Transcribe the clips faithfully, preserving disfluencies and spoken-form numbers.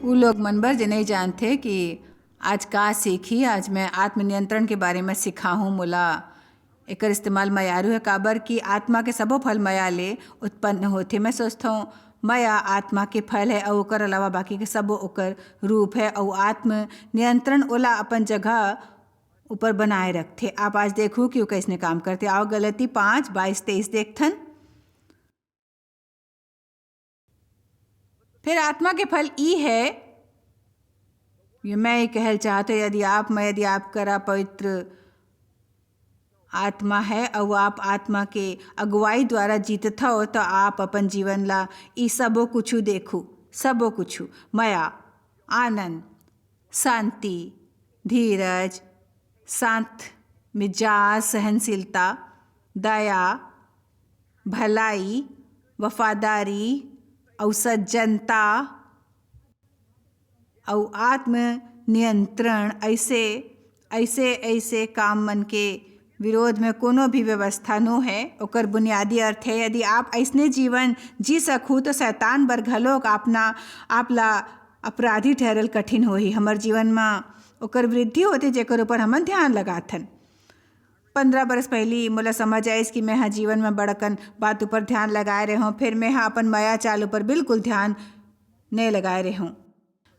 उ लोग मन बर जे नइ जानथे कि आज का सीखही, आज मैं आत्मनियंत्रण के बारे में सिखाहूँ। मोला एकर इस्तेमाल मयारू हे, काबर कि आत्मा के सबो फल मया ले उत्पन्न होथे। मैं सोचथौं, मया आत्मा के फल हे अउ ओकर अलावा बाकी के सबो ओकर रूप हे, अउ आत्म नियंत्रण ओला अपन जगह ऊपर बनाए रखथे। आप आज देखहू कि वो कइसने काम करथे। आओ गलती पाँच, बाईस, तेईस देखथन। फिर आत्मा के फल ई हे, ये मैं ये कहल चाहत हौं, यदि आप में, यदि आप करा पवित्र आत्मा हे अउ आप आत्मा के अगुवाई द्वारा जीतथव, त आप अपन जीवन ला ई सबो कुछु देखू, सबो कुछु, मया, आनंद, शांति, धीरज, शांत मिजाज, सहनशीलता, दया, भलाई, वफादारी अउ सज्जनता अउ आत्म नियंत्रण, ऐसे, ऐसे, ऐसे काम मन के विरोध में कोनो भी व्यवस्था नो हे। ओकर बुनियादी अर्थ हे, यदि आप ऐसने जीवन जी सकहू, तो शैतान बर घलोक अपना आप ला अपराधी ठहरल कठिन होही। हमर जीवन म ओकर वृद्धि होथे, जेकर ऊपर हमन ध्यान लगाथन। पंद्रह बरस पहिली मोला समझ आइस कि मैं ह जीवन म बड़ अकन बात ऊपर ध्यान लगाए रेहेंव, फेर मैं ह अपन मया चाल ऊपर बिल्कुल ध्यान नइ लगाए रेहेंव।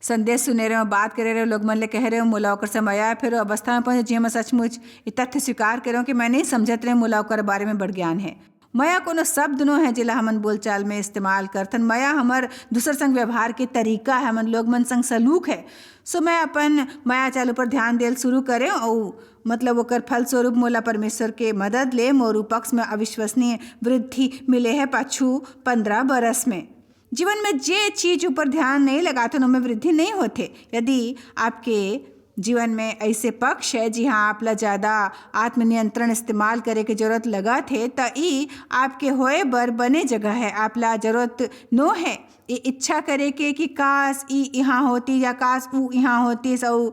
संदेश सुने रेहेंव, बात करे रेहेंव, लोग मन ले कहे रेहेंव, मोला ओकर से मया आय। फेर ओ अवस्था म पहुंचे, जिहां मैं सचमुच ये तथ्य स्वीकार करे रेहेंव कि मैं नइ समझत रेहेंव, मोला ओकर बारे म बड़ ज्ञान हे। मया कोनो शब्द नो हे, जेला हमन बोलचाल में इस्तेमाल करथन। मया हमर दूसर संग व्यवहार के तरीका हे, हमन लोग मन संग सलूक हे। So मैं अपन मया चाल ऊपर ध्यान देल शुरू करेंव अउ मतलब ओकर फलस्वरूप मोला परमेश्वर के मदद ले मोर पक्ष में अविश्वसनीय वृद्धि मिले हे पाछू पंद्रह बरस में। जीवन में जे चीज ऊपर ध्यान नइ लगाथन, ओमे वृद्धि नइ होथे। यदि आपके जीवन में ऐसे पक्ष हे, जिहां आप ला ज्यादा आत्मनियंत्रण इस्तेमाल करे के जरूरत लगत हे, त ई आपके होए बर बने जगह हे। आप ला जरूरत नो हे ये इच्छा करे के कि काश ई इहां होतिस या काश ऊ इहां होतिस, अउ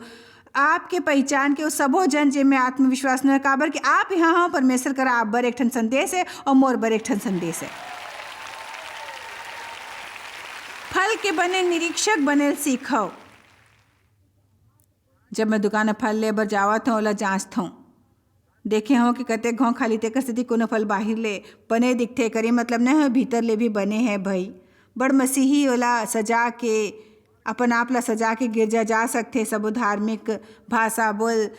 आपके पहिचान के वो सबो झन, जेमे आत्मविश्वास नोहे, काबर कि आप इहां हव, परमेश्वर करा आप बर एक ठन संदेश हे अउ मोर बर एक ठन संदेश हे। फल के बने निरीक्षक बने सीखव। जब मैं दुकान म फल ले बर जावत हौं, ओला जांचथौं। देखे हौं कि कतेक घौं खाली, तेकर सेती कोनो फल बाहिर ले बने दिखथे। एकर ये मतलब नइ होय, भीतर ले भी बने हे भई। बड़ मसीही ओला सजा के, अपन आप ला सजा के गिरजा जा सकथे, सबो धार्मिक भाषा बोल,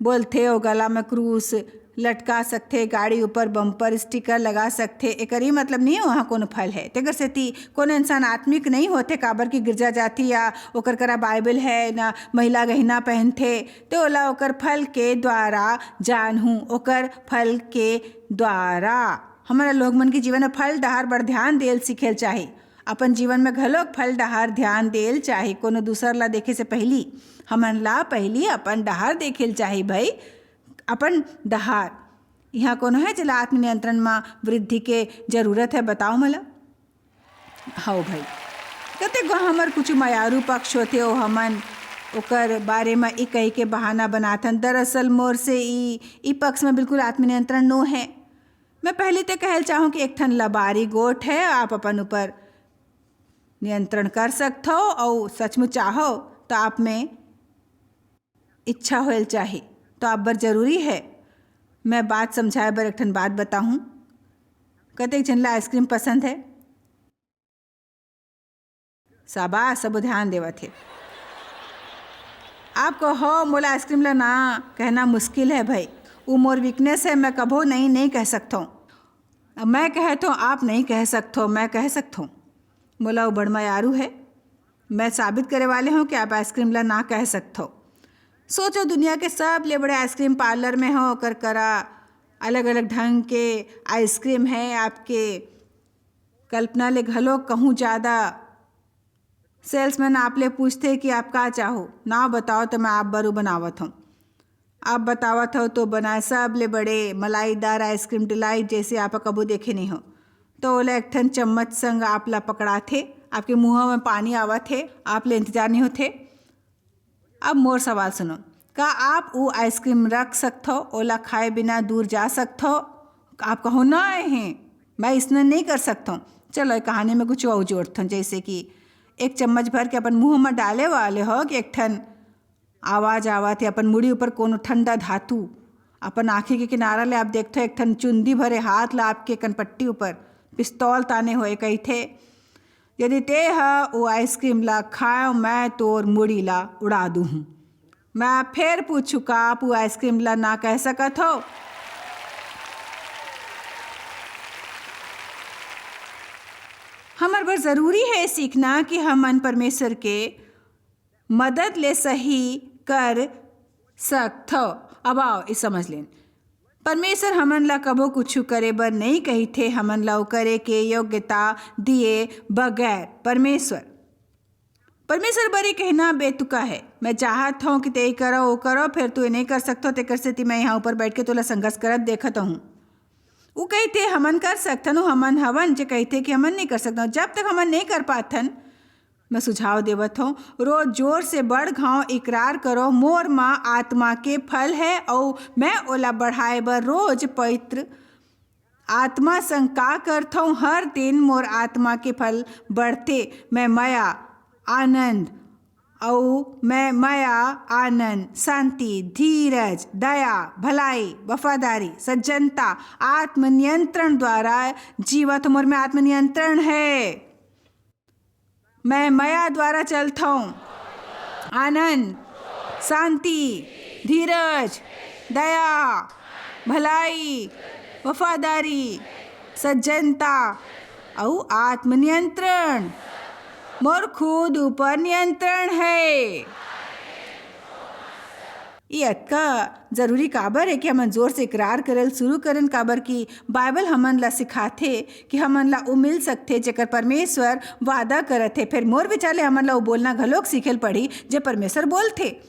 बोलथे, ओ गला में क्रूस लटका सकथे, गाड़ी ऊपर बम्पर स्टिकर लगा सकथे। एकर ये मतलब नइ हे, वहाँ कोनो फल हे। तेकर सेती कोनो इंसान आत्मिक नइ होथे, काबर कि गिरजा जाथे या ओकर करा बाइबल हे, ना महिला गहिना पहनथे, तो ओला ओकर फल के द्वारा जानहूँ, ओकर फल के द्वारा। हमन लोग मन के जीवन में फल डहार बर ध्यान देल सीखेल चाही। अपन जीवन में घलोक फल डहार ध्यान देल चाही। कोनो दूसर ला देखे से पहिली हमन ला पहिली अपन डहार देखेल चाही भई, अपन डहार। इहाँ कोनो हे जेला आत्मनियंत्रण म वृद्धि के जरूरत हे, बताओ मोला। हव भई, कतेक गो हमर कुछ मयारू पक्ष होथे, ओ हमन ओकर बारे म ई कहि के बहाना बनाथन, दरअसल मोर से ई, ई पक्ष म बिल्कुल आत्मनियंत्रण नो हे। मैं पहली ते कहल चाहूँ कि एक ठन लबारी गोठ हे, आप अपन ऊपर नियंत्रण कर सकथव अउ सचमुच चाहव त आप में इच्छा होयल चाही त आप बर जरूरी हे। मैं बात समझाए बर एक ठन बात बताहूँ। कतेक झन ला आइसक्रीम पसंद हे? शाबाश, सब ध्यान देवत हे। आप कहो, मोला आइसक्रीम ला ना कहना मुश्किल हे भई, उ मोर वीकनेस हे, मैं कभो नहीं, नहीं कह सकथौं। अब मैं कहे तो आप नहीं कह सकथो, मैं कह सकथो। मोला वो बड़ मयारू हे। मैं साबित करे वाले हूँ कि आप आइसक्रीम ला ना कह सकथो। सोचो, दुनिया के सबले बड़े आइसक्रीम पार्लर में हो, ओकर करा अलग-अलग ढंग के आइसक्रीम हे। आपके कल्पना ले घलो कहूँ ज्यादा। सेल्समैन आप ले पूछथे कि आप का चाहो, नाव बताओ तो मैं आप बर बनावत हूँ। आप बतावत हव तो बनाए सबले बड़े मलाईदार आइसक्रीम डिलाइट, जैसे आप कभू देखे नहीं हो। तो ओला एक ठन चम्मच संग आप ला पकड़ाथे, आपके मुंह में पानी आवत हे, आप ले इंतजार नहीं होथे। अब मोर सवाल सुनो, का आप वो आइसक्रीम रख सकथो, ओला खाए बिना दूर जा सकथो? आप कहो, नहीं, मैं इसने नहीं कर सकता हूँ। चलो, एक कहानी में कुछ और जोड़ता हूँ, जैसे कि एक चम्मच भर के अपन मुंह म डाले वाले हो कि एक ठन आवाज आवत हे, अपन मुड़ी ऊपर कोनो ठंडा धातु, अपन आंखी के किनारा ले आप देखथो, एक ठन चुंदी भरे हाथ ला आपके कनपट्टी ऊपर पिस्तौल ताने होए कहिथे, "यदि ते ह ओ आइसक्रीम ला खायो, मैं तोर मुड़ी ला उड़ा दूहूं।" मैं फेर पूछूं, "का आप ओ आइसक्रीम ला ना कह सकत हो?" हमर बर जरूरी हे सीखना कि हमन परमेश्वर के मदद ले सही कर सकथव। अब आओ, ये समझ लेन। परमेश्वर हमन ला कभो कुछु करे बर नई कहिथे, हमन ला ओ करे के योग्यता दिए बगैर। परमेश्वर, परमेश्वर बर ये कहना बेतुका हे। मैं चाहत हूँ कि ते करो, वो करो, फिर तू ये नहीं कर सकथो, तेकर सेती मैं यहाँ ऊपर बैठ के तोला संघर्ष करत देखत हूँ। वो कहिथे, "हमन कर सकथन, वो हमन हवन जे कहिथे कि हमन नहीं कर सकथन।" जब तक हमन नहीं कर पाथन, मैं सुझाव देवत हूँ, रोज जोर से बड़ घाव इकरार करो, "मोर म आत्मा के फल है, अउ मैं ओला बढ़ाए बर रोज पवित्र आत्मा संग का करथौं? हर दिन मोर आत्मा के फल बढ़थे। मैं मया, आनंद, अउ मैं मया, आनंद, शांति, धीरज, दया, भलाई, वफादारी, सज्जनता, आत्मनियंत्रण द्वारा जीवत हौं।" मोर में आत्मनियंत्रण है। मैं मया द्वारा चलथौं। आनंद, शांति, धीरज, दया, भलाई, वफादारी, सज्जनता अउ आत्मनियंत्रण। मोर खुद ऊपर नियंत्रण है। ये अतका जरूरी काबर हे कि हमन जोर से इकरार करल शुरू करन, काबर कि बाइबल हमन ला सिखाथे कि हमन ला वो मिल सकथे जेकर परमेश्वर वादा करत हे। फिर मोर विचार ले हमन ला वो बोलना घलोक सीखे ल पड़ही जे परमेश्वर बोलथे।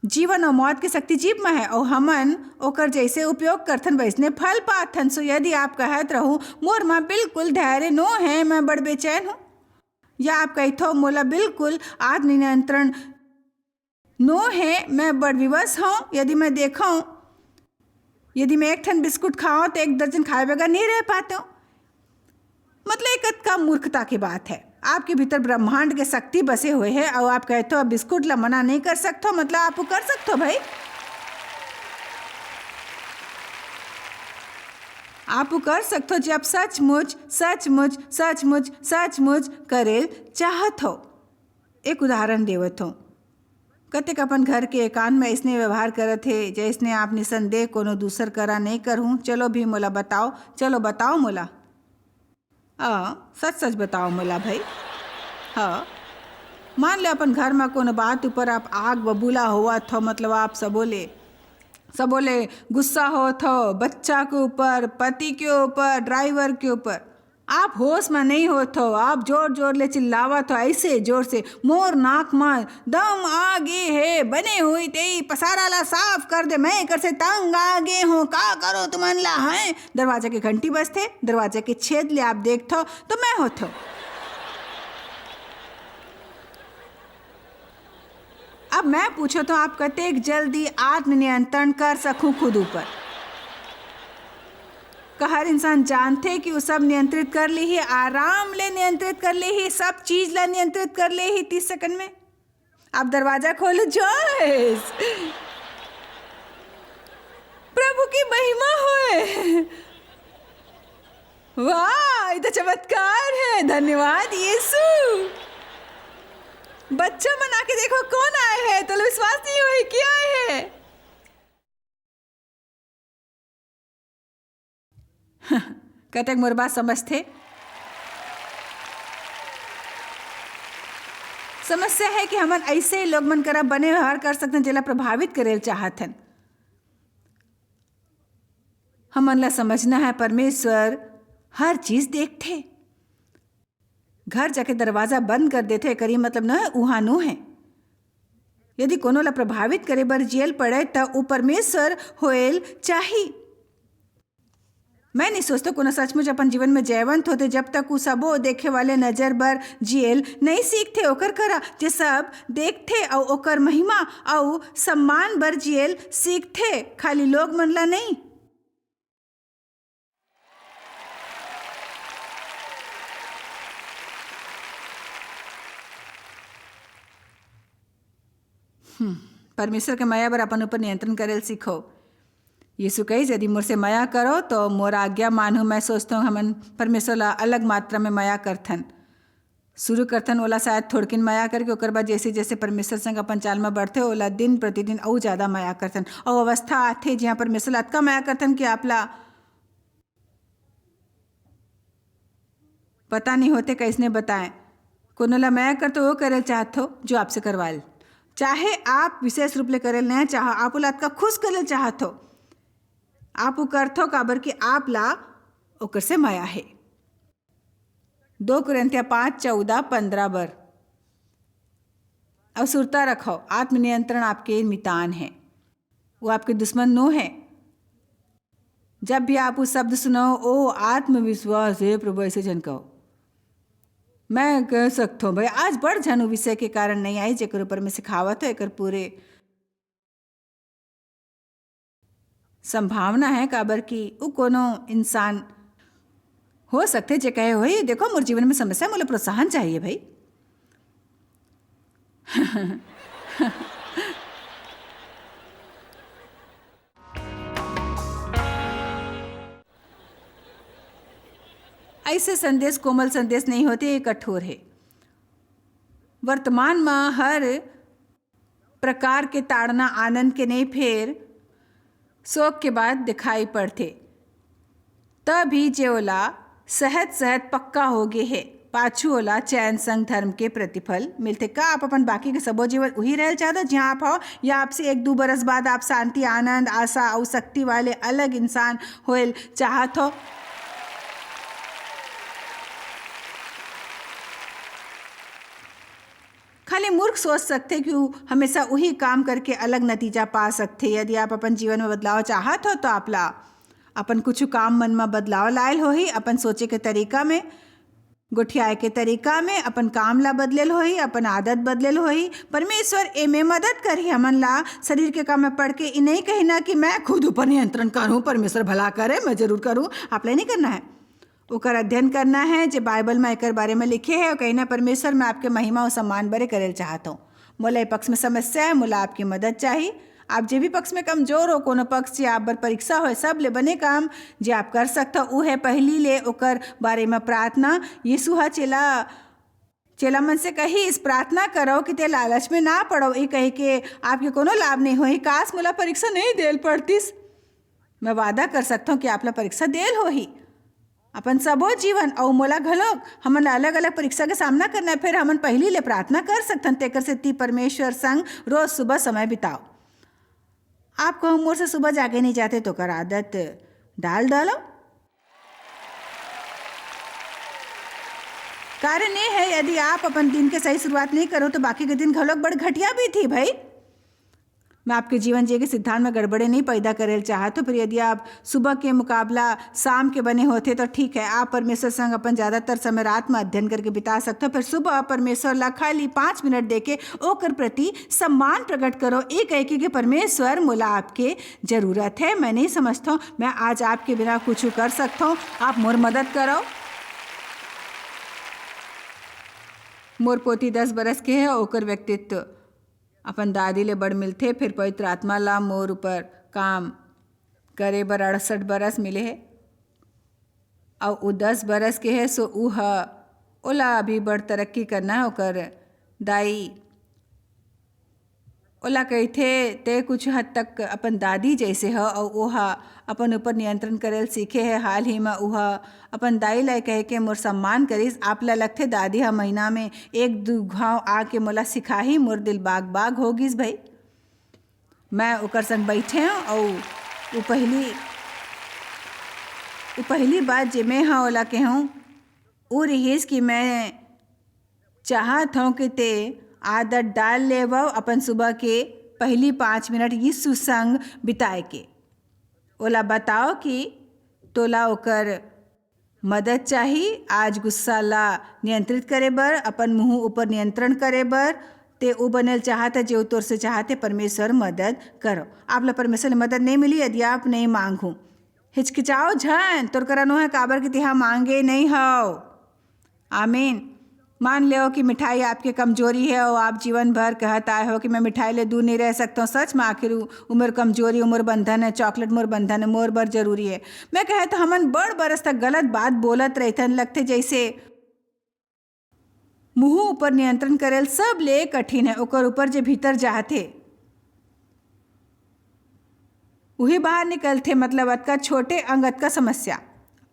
जीवन अउ मौत के शक्ति जीभ म हे, अउ हमन ओकर जैसे उपयोग करथन वैसने फल पाथन। सो यदि आप कहत रहू, "मोर म बिल्कुल धैर्य नो हे, मैं बड़ बेचैन हूँ," या आप कहिथो, "मोला बिल्कुल आत्मनियंत्रण नो हे, मैं बड़ विवश हौं, यदि मैं देखौं, यदि मैं एक ठन बिस्कुट खाओं, तो एक दर्जन खाए बगैर नहीं रह पाते हूँ।" मतलब, ये कतका मूर्खता की बात है। आपके भीतर ब्रह्मांड के शक्ति बसे हुए है, और आप कहते हो, "बिस्कुट ला मना नहीं कर सकते हो," मतलब, आप वो कर सकते हो, भाई। आप वो कर सकते हो, जब सचमुच, सचमुच, सचमुच, सचमुच करेल चाहत हो। एक उदाहरण देवत हूँ, कतेक अपन घर के एकांत में अइसने व्यवहार करत हे, जइसने आप निसंदेह कोनो दूसर करा नइ करहूँ। चलो भी मोला बताओ, चलो बताओ मोला। आ, सच सच बताओ मोला भाई। हाँ, मान ले अपन घर में कोनो बात ऊपर आप आग बबूला होवत हो, मतलब आप सबो ले, सबो ले गुस्सा होत हो, बच्चा के ऊपर, पति के ऊपर, ड्राइवर के ऊपर, आप होश म नइ होत हो, आप जोर जोर ले चिल्लावत हो, ऐसे जोर से, "मोर नाक म दम आ गे हे, बने हुई तेरी पसारा ला साफ कर दे, मैं एकर से तंग आ गे हूँ, का करो तुमन ला, हैं?" दरवाजा के घंटी बजथे, दरवाजा के छेद ले आप देखथो तो मैं होथो। अब मैं पूछो तो आप कतेक जल्दी आत्मनियंत्रण कर सकूं खुद ऊपर? का हर इंसान जानथे कि वो सब नियंत्रित कर लेही, आराम ले नियंत्रित कर लेही, सब चीज ला नियंत्रित कर लेही तीस सेकंड में? आप दरवाजा खोलो, जॉयस। प्रभु की महिमा होए। वाह, ये तो चमत्कार है। धन्यवाद यीशु। बच्चा मन आके देखो कौन आए हैं, तो विश्वास नहीं होए क्या आए हैं। कतेक मोर बात समझथे? समस्या है कि हमन ऐसे लोग मन करा बने व्यवहार कर सकते हैं, जेला प्रभावित करे चाहत हन। हमन ला समझना है, परमेश्वर हर चीज देखथे। घर जाके दरवाजा बंद कर देथे, एकर ये मतलब न उहाँ नो है। यदि कोनो ला प्रभावित करे बर जियल पड़े, त उ परमेश्वर होएल चाही। मैं नहीं सोचता कोनो सचमुच अपन जीवन में जयवंत होते, जब तक उ सबो देखे वाले नजर बर जियल नहीं सीखथे। ओकर करा जे सब देखथे अउ ओकर महिमा अउ सम्मान बर जियल सीखथे, खाली लोग मन ला नहीं। परमेश्वर के मया बर अपन ऊपर नियंत्रण करे ल सीखो। यीशु कहिस, "यदि मोर से मया करो, तो मोर आज्ञा मानहू।" मैं सोचथों, हमन परमेश्वर ला अलग मात्रा में मया करथन। शुरू करथन ओला शायद थोड़किन मया करके, ओकर बाद जैसे जैसे परमेश्वर संग अपन चाल में बढ़थे, ओला दिन प्रतिदिन अउ ज्यादा मया करथन। अउ अवस्था आथे, जिहाँ परमेश्वर ला अतका मया करथन कि आप ला पता नहीं होथे कइसने बताएं। कोनो ला मया करथो, वो करे ल चाहथो, जो आपसे करवा ले। चाहे आप विशेष रूप ले करे ल नइ चाहो, आप ओला अतका खुश करे ल चाहथो, आप वो करथो, काबर कि आप ला ओकर से मया हे। दो कुरिन्थिया पाँच, चौदह, पन्द्रह बर। अउ सुरता रखो, आत्मनियंत्रण आपके मितान हे, वो आपके दुश्मन नो हे। जब भी आप वो शब्द सुनो, "ओ आत्मविश्वास, हे प्रभु," ऐसे झन कहो। मैं कह सकथों भाई, आज बड़ झन उ विषय के कारण नहीं आई, जेकर ऊपर मैं सिखावत हो, एकर पूरे संभावना है, काबर कि उ कोनो इंसान हो सकथे, जे कहे होही, "देखो, मोर जीवन में समस्या है, मोला प्रोत्साहन चाहिए भाई।" ऐसे संदेश कोमल संदेश नहीं होते, ये कठोर है। वर्तमान में हर प्रकार के ताड़ना आनंद के नहीं, फेर शोक के बाद दिखाई पड़थे। तभी जे ओला सहज सहज पक्का हो गे हे, पाछू ओला चैन संग धर्म के प्रतिफल मिलथे। का आप अपन बाकी के सबो जीवन उही रहल चाहत हो, जिहाँ आप हो, या आपसे एक दू बरस बाद आप शांति, आनंद, आशा अउ शक्ति वाले अलग इंसान होएल चाहत हो? खाली मूर्ख सोच सकथे कि उ हमेशा उही काम करके अलग नतीजा पा सकथे। यदि आप अपन जीवन में बदलाव चाहत हो, तो आप ला अपन कुछ काम मन में बदलाव लायल होही, अपन सोचे के तरीका में, गोठियाए के तरीका में, अपन काम ला बदलेल होही, अपन आदत बदलेल होही। परमेश्वर एमे मदद करही हमन ला। शरीर के काम में पड़ के इ नहीं कहिना कि मैं खुद ऊपर नियंत्रण करूँ, परमेश्वर भला करे, मैं जरूर करूँ। आप ला नहीं करना है। ओकर अध्ययन करना है, जे बाइबल में एकर बारे में लिखे है, और कहिना, "परमेश्वर, मैं आपके महिमा और सम्मान बरे करे ल चाहत हूँ। मोला ए पक्ष में समस्या है, मोला आपकी मदद चाही।" आप जे भी पक्ष में कमजोर हो, कोनो पक्ष जे आप बर परीक्षा होए, सब ले बने काम जे आप कर सकत हो, उ है पहली ले ओकर बारे में प्रार्थना। यीशु ह चेला, चेला मन से कहिस, "प्रार्थना करो कि ते लालच में ना पड़ो," ये कहे के आपके कोनो लाभ नहीं होही। काश मोला परीक्षा नहीं देल पड़तिस। मैं वादा कर सकत हूँ कि आप ला परीक्षा देल होही। अपन सबो जीवन अउ मोला घलोक, हमन ला अलग-अलग परीक्षा के सामना करना है, फेर हमन पहिली ले प्रार्थना कर सकथन। तेकर सेती परमेश्वर संग रोज सुबह समय बिताओ। आप कहूँ, "मोर से सुबह जागे नहीं जाते," तो ओकर आदत डाल डालो। कारण ये है, यदि आप अपन दिन के सही शुरुआत नहीं करो, तो बाकी के दिन घलोक बड़ घटिया बीतही भाई। मैं आपके जीवन जिए के सिद्धांत में गड़बड़ी नहीं पैदा करे ल चाहत हूँ, पर यदि आप सुबह के मुकाबला शाम के बने होते तो ठीक है, आप परमेश्वर संग अपन ज्यादातर समय रात में अध्ययन करके बिता सकते हो, फिर सुबह परमेश्वर ला खाली पाँच मिनट देके ओकर प्रति सम्मान प्रकट करो, ये कह के कि परमेश्वर, मोला आपके जरूरत है, मैं नहीं समझता हूँ मैं आज आपके बिना कुछ कर सकता हूँ, आप मोर मदद करो। मोर पोती दस बरस के है, ओकर व्यक्तित्व अपन दादी ले बड़ मिलथे, फिर पवित्र आत्मा ला मोर ऊपर काम करे बर अड़सठ बरस मिले हे। अउ उ दस बरस के हे, सो उ ह, ओला अभी बड़ तरक्की करना है। ओकर दाई ओला कहिथे, "ते कुछ हद तक अपन दादी जैसे ह," अउ ओहा अपन ऊपर नियंत्रण करे ल सीखे हे। हाल ही म उहा अपन दाई ला कहे के मोर सम्मान करिस। आप ला लगथे दादी ह महीना में एक दू घाव आके मोला सिखाही? मोर दिल बाग बाग हो गिस भई। मैं ओकर संग बैठे हूँ अउ उ पहली, उ पहली बात जे मैं ह ओला कहूँ, उ रिहिस कि मैं चाहत हूँ कि ते आदत डाल लेवव अपन सुबह के पहली पाँच मिनट यीशु संग बिताए के। ओला बताओ कि तोला ओकर मदद चाही, आज गुस्सा ला नियंत्रित करे बर, अपन मुंह ऊपर नियंत्रण करे बर। ते उ बने ल चाहत है, जे उ तोर से चाहत है। परमेश्वर मदद करो। आप ला परमेश्वर ले मदद नहीं मिली, यदि आप नहीं मांगहू। हिचकिचाओ झन, तोर करा नो है, काबर कि तेहा मांगे नहीं हव। आमीन। मान लेव कि मिठाई आपके कमजोरी हे अउ आप जीवन भर कहत आए हो कि मैं मिठाई ले दूर नहीं रह सकता हूँ। सच में आखिर उ-, उमर कमजोरी, उमर बंधन हे, chocolate मोर बंधन हे, मोर बर जरूरी हे। मैं कहे तो हमन बड़ बरस तक गलत बात बोलत रहिथन, लगथे जैसे मुंह ऊपर नियंत्रण करेल सबले कठिन हे, ओकर ऊपर जे भीतर जाथे उही बाहर निकलथे। मतलब अतका छोटे अंग अतका समस्या,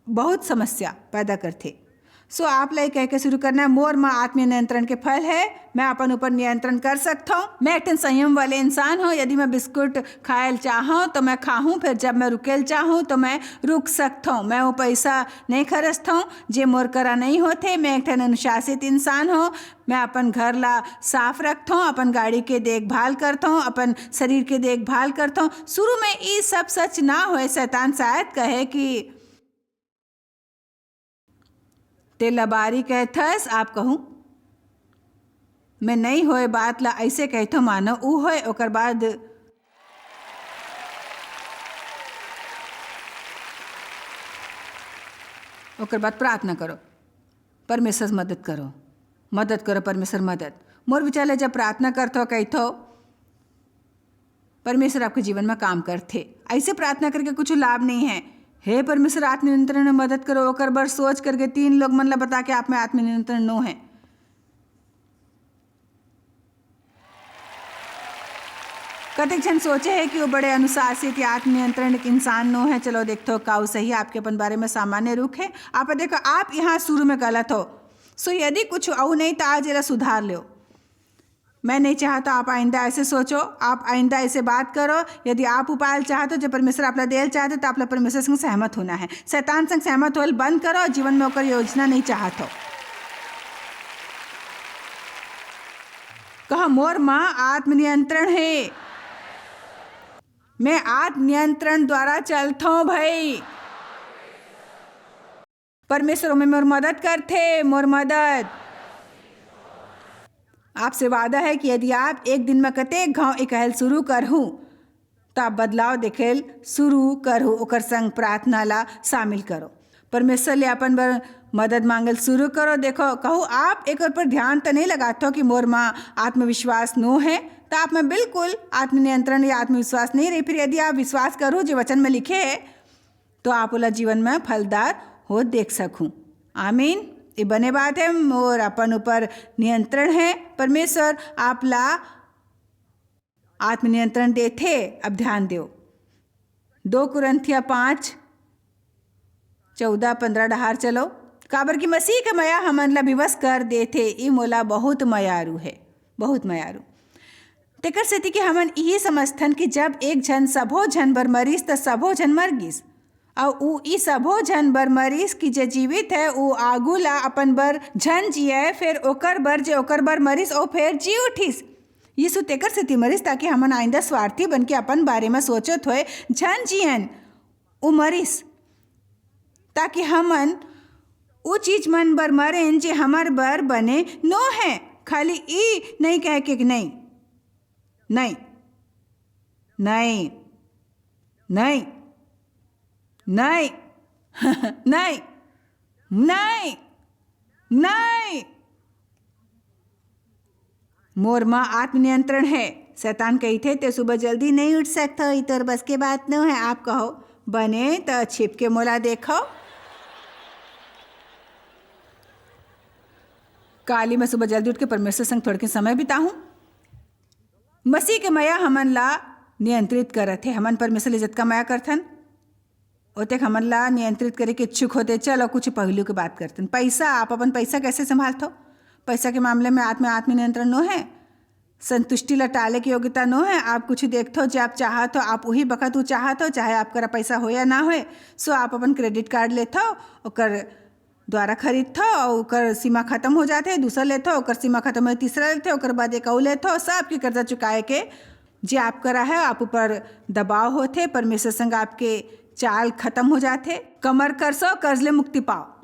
बहुत समस्या पैदा करथे। सो आप ला ये कह के शुरू करना हे, मोर म आत्मनियंत्रण के फल हे, मैं अपन ऊपर नियंत्रण कर सकथव। मैं एक ठन संयम वाले इंसान हव, यदि मैं बिस्कुट खायल चाहव तो मैं खाहूं, फिर जब मैं रुकेल चाहूं तो मैं रुक सकथव। मैं वो पैसा नहीं खरचथव जे मोर करा नहीं होथे। मैं एक ठन अनुशासित इंसान हव, मैं अपन घर ला साफ रखथव, अपन गाड़ी के देखभाल करथव, अपन शरीर के देखभाल करथव। शुरू में ई सब सच ना होए, शैतान शायद कहे कि ते लबारी कहथस, आप कहूं। मैं नहीं होए बात ला ऐसे कहथव मानो ऊ होए, ओकर बाद, ओकर बाद प्रार्थना करो, परमेश्वर मदद करो, मदद करो परमेश्वर मदद। मोर विचार ले जब प्रार्थना करथव, कहथव, परमेश्वर आपके जीवन में काम करथे। ऐसे प्रार्थना करके कुछ लाभ नहीं है। हे परमेश्वर, आत्मनियंत्रण में मदद करो, ओकर बर सोच करके तीन लोग मन ला बता के आप में आत्मनियंत्रण नो है। कतेक झन सोचे है कि वो बड़े अनुशासित या आत्मनियंत्रण के इंसान नो है। चलो देखथव, का वो सही आपके अपन बारे में सामान्य रुख है? आप देखो, आप यहाँ शुरू में गलत हो। सो यदि कुछ अउ नहीं तो आज एला सुधार लो। मैं नहीं चाहता आप आइंदा ऐसे सोचो, आप आइंदा ऐसे बात करो। यदि आप उपाय चाहत हो जो परमेश्वर आपला देल चाहत हो, तो आपला परमेश्वर संग सहमत होना है। शैतान संग सहमत होल बंद करो और जीवन में ओकर योजना नहीं चाहत हो। कहा, मोर माँ आत्मनियंत्रण है, मैं आत्मनियंत्रण द्वारा चलथों भाई। परमेश्वर ओमे मोर मदद करथे, मोर मदद। आपसे वादा है कि यदि आप एक दिन में कतेक घांव इकहल शुरू करहू, त आप बदलाव देखेल शुरू करहू। ओकर संग प्रार्थना ला शामिल करो। परमेश्वर ले अपन बर मदद मांगल शुरू करो। देखो, कहू आप एक पर ध्यान त नहीं लगात हो कि मोर माँ आत्मविश्वास नो है, त आप में बिल्कुल आत्मनियंत्रण या आत्मविश्वास नहीं रही। फिर यदि आप विश्वास करो जो वचन में लिखे है, तो आप ओला जीवन में फलदार हो देख सकहू। आमीन। ये बने बात है, मोर अपन ऊपर नियंत्रण है। परमेश्वर आपला आत्मनियंत्रण देथे। अब ध्यान देव, दो कुरंथिया पाँच, चौदह, पन्द्रह डहार चलो। काबर कि मसीह के मया हमन ला विवश कर देथे। ई मोला बहुत मयारू है, बहुत मयारू। तेकर सेती कि हमन इही समझथन कि जब एक झन सबो झन बर मरिस, त सबो झन मर गिस। अउ ऊ ई सबो झन बर मरिस कि जे जीवित है, ऊ आगू ला अपन बर झन जिये, फेर ओकर बर जे ओकर बर मरिस, ओ फेर जी उठिस। यीशु तेकर सेती मरिस, ताकि हमन आइंदा स्वार्थी बन के अपन बारे में सोचत होए झन जियन। ऊ मरिस, ताकि हमन ऊ चीज मन बर मरेन, जे हमर बर बने नो है। खाली ई नहीं कह के, नहीं, नहीं, नहीं, नहीं, नहीं, नहीं, नहीं, नहीं। मोर म आत्मनियंत्रण है। शैतान कहिथे, "ते सुबह जल्दी नहीं उठ सकता, ई तोर बस के बात नो है।" आप कहो, "बने, त छिप के मोला देखो।" काली मैं सुबह जल्दी उठ के परमेश्वर संग थोड़के समय बिताहूं। मसीह के मया हमन ला नियंत्रित करत हे। हमन परमेश्वर ले जतका मया करथन, ओतेक हमन ला नियंत्रित करे के इच्छुक होथे। चलो, कुछ पहलू के बात करथन। पैसा, आप अपन पैसा कैसे संभालथो? पैसा के मामले में आत्म, आत्मनियंत्रण नो है, संतुष्टि ला टाले के योग्यता नो है। आप कुछ देखथो, जे आप चाहत हो, आप उही बखत ऊ चाहत हो, चाहे आप करा पैसा हो या ना होए। सो आप अपन credit card लेथो, ओकर द्वारा खरीदथो, अउ ओकर सीमा खत्म हो जाथे, दूसरा लेथो, ओकर सीमा खत्म हो, तीसरा लेथे, ओकर बाद एक अउ लेथो, सबके कर्जा चुकाए के जे आप करा है, आप ऊपर दबाव होथे, परमेश्वर संग आपके चाल खत्म हो जाथे। कमर कसो, कर्ज ले मुक्ति पाओ।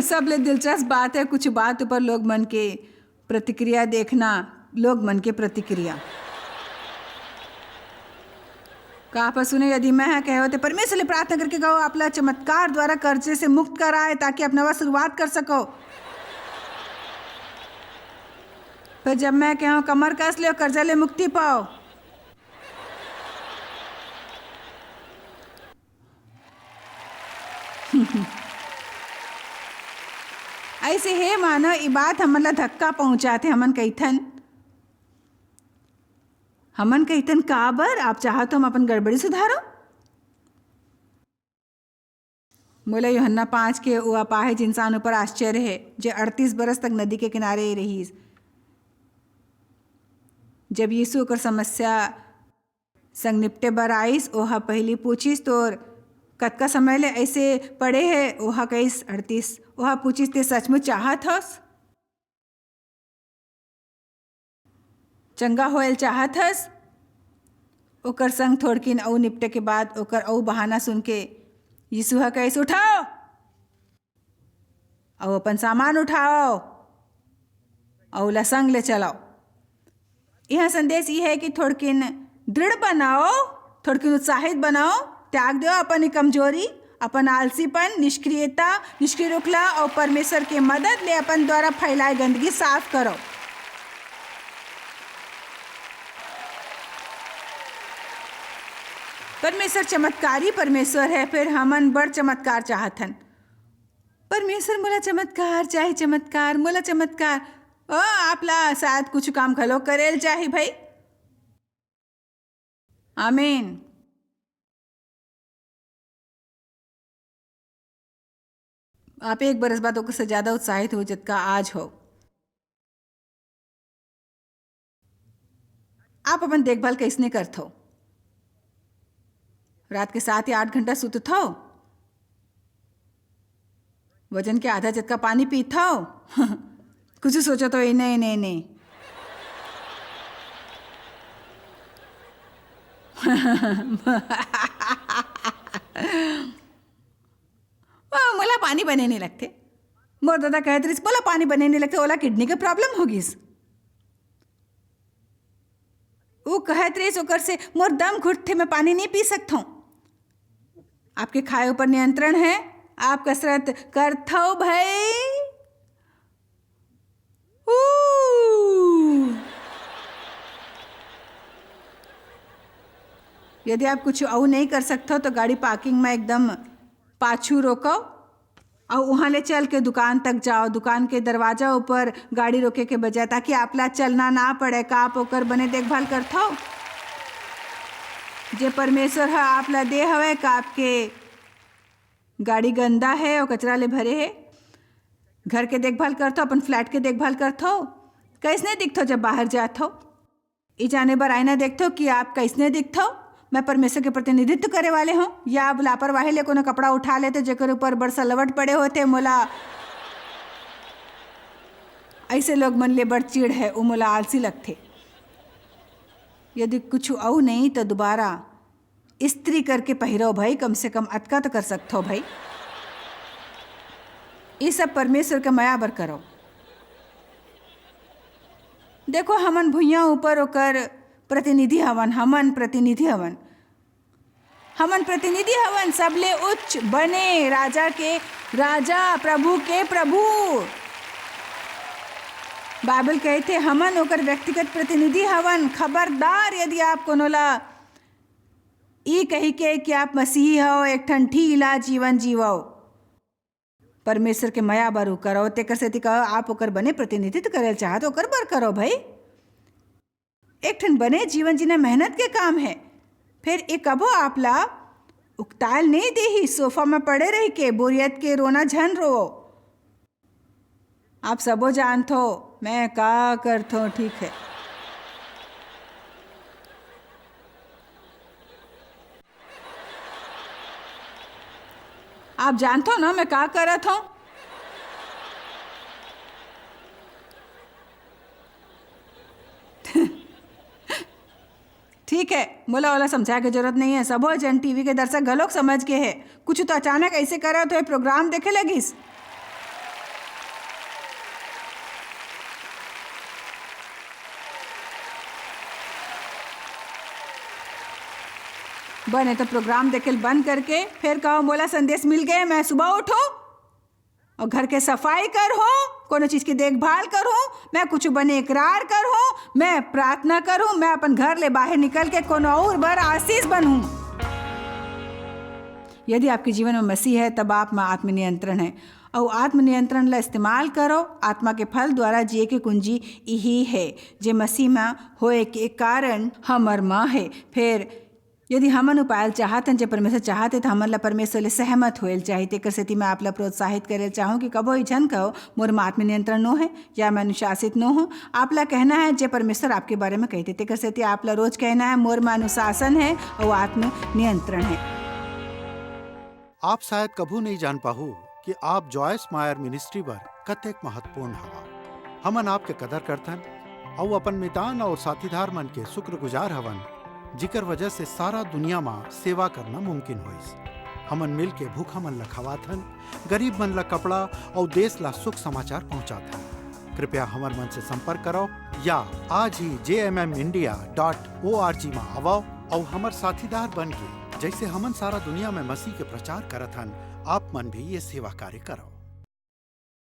सबले दिलचस्प बात है, कुछ बात ऊपर लोग मन के प्रतिक्रिया देखना, लोग मन के प्रतिक्रिया। तो आप सुने, यदि मैं ह कहे होते, परमेश्वर ले प्रार्थना करके कहो, आप ला चमत्कार द्वारा कर्जे से मुक्त कराए, ताकि आप नवा शुरुआत कर सको। पर जब मैं कहूँ, कमर कस ले, कर्जा ले मुक्ति पाओ। ऐसे हे मानो, ये बात हमन ला धक्का पहुंचाथे। हमन कहिथन, हमन कहिथन, "काबर? आप चाहत हो हम अपन गड़बड़ी सुधारो?" मोला यूहन्ना पाँच के वो अपाहिज इंसान ऊपर आश्चर्य हे, जे अड़तीस बरस तक नदी के किनारे रहिस। जब यीशु ओकर समस्या संग निपटे बर आइस, ओहा पहिली पूछिस, "तोर कतका समय ले ऐसे पड़े हे?" ओहा कहिस, "अड़तीस।" ओहा पूछिस, "ते सचमुच चाहत हस? चंगा होयल चाहत हस?" ओकर संग थोड़किन अउ निपटे के बाद ओकर अउ बहाना सुन के यीशु ह कहिस, "उठाओ अउ अपन सामान उठाओ अउ ला संग ले चलाओ।" यह संदेश ये है कि थोड़किन दृढ़ बनाओ, थोड़किन उत्साहित बनाओ, त्याग दो अपन ये कमजोरी, अपन आलसीपन, निष्क्रियता, निष्क्रिय रुखला और परमेश्वर के मदद ले अपन द्वारा फैलाए गंदगी साफ करो। परमेश्वर चमत्कारी परमेश्वर है, फिर हमन बड़ चमत्कार चाहत हन। "परमेश्वर, मोला चमत्कार चाही, चमत्कार, मोला चमत्कार।" ओ, आप ला शायद कुछ काम घलो करेल चाही भाई। आमीन। आप एक बरस बाद ओकर से ज्यादा उत्साहित हो, जतका आज हो। आप अपन देखभाल कइसने करथव? रात के सात या आठ घंटा सुतथव? वजन के आधा जतका पानी पीथव? कुछ सोचत हो, "ए, नहीं, नहीं, नहीं।" "ओ, मोला पानी बने नहीं लगथे।" मोर ददा कहत रहिस, "मोला पानी बने नहीं लगथे, ओला किडनी के प्रॉब्लम हो गिस।" वो कहत रहिस ओकर से, "मोर दम घुटथे, मैं पानी नहीं पी सकथौं।" आपके खाए ऊपर नियंत्रण है, आप कसरत करथव भाई। ऊ! यदि आप कुछ अउ नहीं कर सकथव, तो गाड़ी पार्किंग में एकदम पाछू रोकव। अउ उहाँ ले चल के दुकान तक जाओ, दुकान के दरवाजा ऊपर गाड़ी रोके के बजाय, ताकि आप ला चलना ना पड़े। का आप ओकर बने देखभाल करथव? जे परमेश्वर ह आप ला दे हवय, का आपके गाड़ी गंदा हे अउ कचरा ले भरे हे? घर के देखभाल करथव, अपन फ्लैट के देखभाल करथव? कइसने दिखथव जब बाहर जाथव? ई जाने बर आईना देखथव कि आप कइसने दिखथव? मैं परमेश्वर के प्रतिनिधित्व करे वाले हौं, या अब लापरवाही ले कोनो कपड़ा उठा लेते, जेकर ऊपर बड़ सलवट पड़े होते? मोला ऐसे लोग मन ले बड़ चिढ़ है, वो मोला आलसी लगथे। यदि कुछ अउ नहीं, तो दोबारा इस्त्री करके पहिरो भाई, कम से कम अतका तो कर सकथो भाई। ये सब परमेश्वर के मया बर करो। देखो, हमन भुइयां ऊपर ओकर प्रतिनिधि हवन, हमन प्रतिनिधि हवन, हमन प्रतिनिधि हवन, सबले उच्च बने राजा के राजा, प्रभु के प्रभु। बाइबल कहथे, हमन ओकर व्यक्तिगत प्रतिनिधि हवन। खबरदार, यदि आप कोनो ला ई कहिके कि आप मसीही हव, एक ठन ढीला जीवन जीवव। परमेश्वर के मया बर उ करव, तेकर सेती कहो, आप ओकर बने प्रतिनिधित्व करल चाहत, ओकर बर करव भाई। एक ठन बने जीवन जीना मेहनत के काम है। फिर ए कभो आप ला उकताल नहीं देही, सोफा में पड़े रह के बोरियत के रोना झन रो। आप सबो जानथो, मैं का करथो, ठीक है। आप जानथो ना, मैं का करत हूँ। ठीक है, मोला ओला समझाए के जरूरत नहीं है, सबो जन टीवी के दर्शक घलोक समझ के है। कुछ तो अचानक ऐसे करत हुए प्रोग्राम देखे लगिस। बने तो प्रोग्राम देखेल बंद करके फेर कहो, "मोला संदेश मिल गए, मैं सुबह उठो और घर के सफाई कर हो, कोनो चीज की देखभाल कर हो, मैं कुछ बने इकरार कर हो, मैं प्रार्थना कर हूँ, मैं अपन घर ले बाहर निकल के कोनो और बर आशीष बनूं।" यदि आपके जीवन में मसीह है, तब आप में आत्मनियंत्रण है। और आत्मनियंत्रण ला इस्तेमाल करो। आत्मा के फल द्वारा जिए के कुंजी यही है, जे मसीह में होए के कारण हमर माँ है। फिर यदि हमन उपाय चाहत हन, जे परमेश्वर चाहत हे, त हमन ला परमेश्वर ले सहमत होए ल चाही। तेकर सेती मैं आप ला प्रोत्साहित करे ल चाहूँ कि कभो ई झन कहो, "मोर म आत्मनियंत्रण नो हे" या "मैं अनुशासित नो हूँ।" आप ला कहना है, जे परमेश्वर आपके बारे में कहते। तेकर सेती आप ला रोज कहना है, "मोर म अनुशासन है और आत्मनियंत्रण है।" आप शायद कभू नहीं जान पाहू कि आप जॉयस मायर मिनिस्ट्री बर कतेक महत्वपूर्ण हवा। हमन आपके कदर करथन अउ अपन मितान और साथीदार मन के शुक्रगुजार हवन, जिकर वजह से सारा दुनिया मा सेवा करना मुमकिन होइस। हमन मिल के भूखा मन ला खवाथन, गरीब मन ला कपड़ा और देश ला शुभ समाचार पहुंचाथन। कृपया हमर मन से संपर्क करो या आज ही जे M M India dot O R G मा आवो और हमर साथीदार बन के, जैसे हमन सारा दुनिया में मसीह के प्रचार करत हन, आप मन भी ये सेवा कार्य करो।